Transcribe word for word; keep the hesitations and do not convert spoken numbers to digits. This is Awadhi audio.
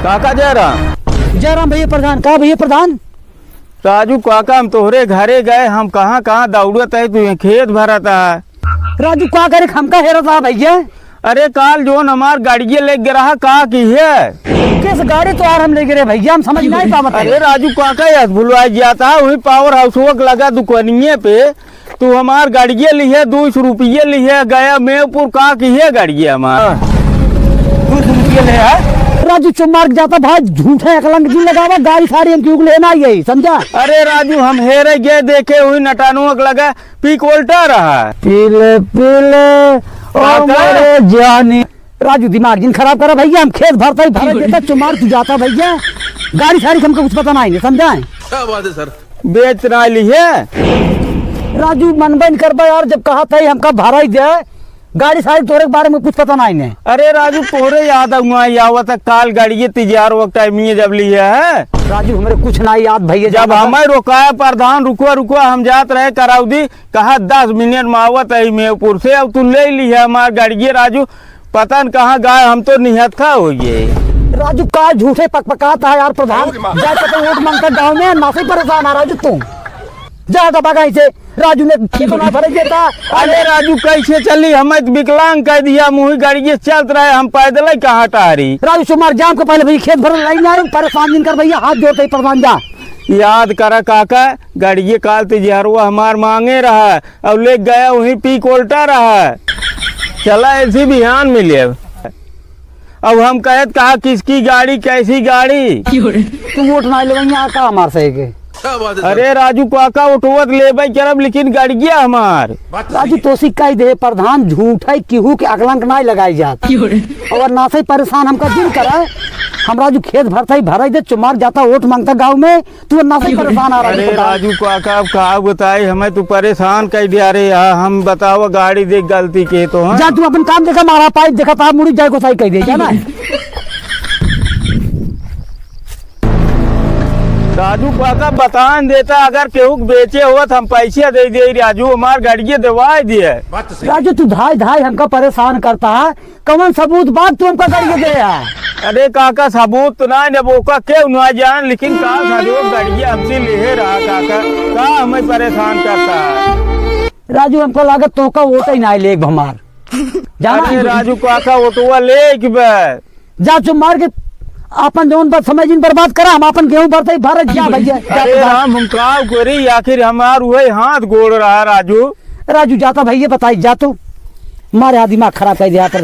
काका जयराम। जयराम भैया प्रधान। का भैया प्रधान? राजू काका, हम तोहरे घरे गए, हम कहाँ कहाँ दौड़त है, तू ये खेत भरत है। राजू का करे, हमका हेरत है भैया? अरे काल जोन हमार गाड़िये लेके रहा, का किहे? किस गाड़ी तोहार हम लेके रहे भैया, हम समझ नहीं पावत है। अरे राजू काका, यस भुलवा जाता है, वही पावर हाउस वक लगा दुकानिये पे। तू हमार गाड़िये लिहे, दो सौ रुपये लिहे, गया मेवपुर का किहे गाड़िये हमार? दो सौ रुपये ले है। राजू चुप मार के जाता भाई, झूठे अकलंक जी लगावा, गाड़ी साड़ी हम क्यों लेना ही है, समझा? अरे राजू, हम हेरे गए, देखे हुई नटानुआ के लगा पीक उल्टा रहा। पीले पीले ओ का, का? मोरे जानी। राजू दिमाग जिन खराब करा भैया, हम खेत भरता ही भरा देता, चुमार तू जाता भैया, गाड़ी साड़ी हमको कुछ पता नहीं, समझा? क्या बात है सर? बेच ना लिहे। राजू, मन बन करबा यार, जब कहा था ही हमका भराई दे, गाड़ी साड़ी तोरे के बारे में कुछ पता नहीं ने। अरे राजू, तोरे याद हुआ आवत है, काल गाड़िये तिजार वक्त टाइम ये जब लिहे है। राजू, हमरे कुछ ना याद भैया, जब जाना था। हमें रोकाया प्रधान, रुकवा रुकवा, हम जात रहे कराउदी, कहा दस मिनट में आवत है मेवपुर से, अब तू ले लिहे हमार गाड़िये राजू, पता न कहाँ गाय, हम तो निहत्था हो गए। राजू का झूठे पकपकात है यार प्रधान, जाए पता वोट मांगता गाँव में, ना से परेशान है राजू तू। जा हटा भागा इसे। राजू ने खेत ना भरे देता। अरे राजू, कैसे चली? हमें तो विकलांग कह दिया, मुही गाड़िये चलत रहे, हम पैदल ही कहाँ टारी। राजू सुमार जाम के पहले भैया खेत भर लाइन आए, परेशान जिन कर भैया, हाथ जोड़ते ही प्रधान जा। याद करा काका, गाड़िये काल तिजहरुआ हमार मांगे रहा, अब ले गया वहीं पी कोल्टा रहा। चला ऐसी बिहान मिले। अब हम कहत कहा, किसकी गाड़ी, कैसी गाड़ी? तू वोट ना लेवे, यहाँ का हमार सही के? क्या बात है सर? अरे राजू काका, वोटवत लेबे करब, लेकिन गड़िया हमार। राजू तोसी कह दे प्रधान, झूठ है, केहू के अकलंक ना लगाई जात। और ना से परेशान हमका जिन करे, हम राजू खेत भरता ही भराई दे, चुमार जाता वोट मांगता गाँव में, तू ना से परेशान आ रहा अरे है। राजू काका, अब का बताई, हमें तू परेशान कर दिया रे यार। हम बताओ, गाड़ी देख गलती के तो, हाँ? जा तू अपन काम देखा, मारा पाइप देखा, ता मुड़ी जाए को सही कह दे, जाना है? राजू काका बतान देता, अगर केहू के बेचे होत हम पैसे दे दे, राजू हमार गाड़िये देवाए दिए। राजू तू धाई धाई हमका परेशान करता है, कौन सबूत बात तू हमका गाड़िये दे है? अरे काका, सबूत तो ना, जब ओका केहू ना जान, लेकिन का सबूत गाड़िये हमसे लेहे रहा काका, का हमें परेशान करता है? राजू हमको लागत तोका वोट ही ना लेब हमार। जाना अरे है? राजू काका, वोटवा ले के बे। जा चुप मार के अपन जौन बात समय जिन बर्बाद करा, हम अपन गेहूं भरते ही भारत जा भैया, जा अरे तो जा। राम, हम का करी, आखिर हमार वही हाथ गोड़ रहा राजू। राजू जाता भैया, बताई जा तू, मारे आ दिमाग खराब कर दिया पर।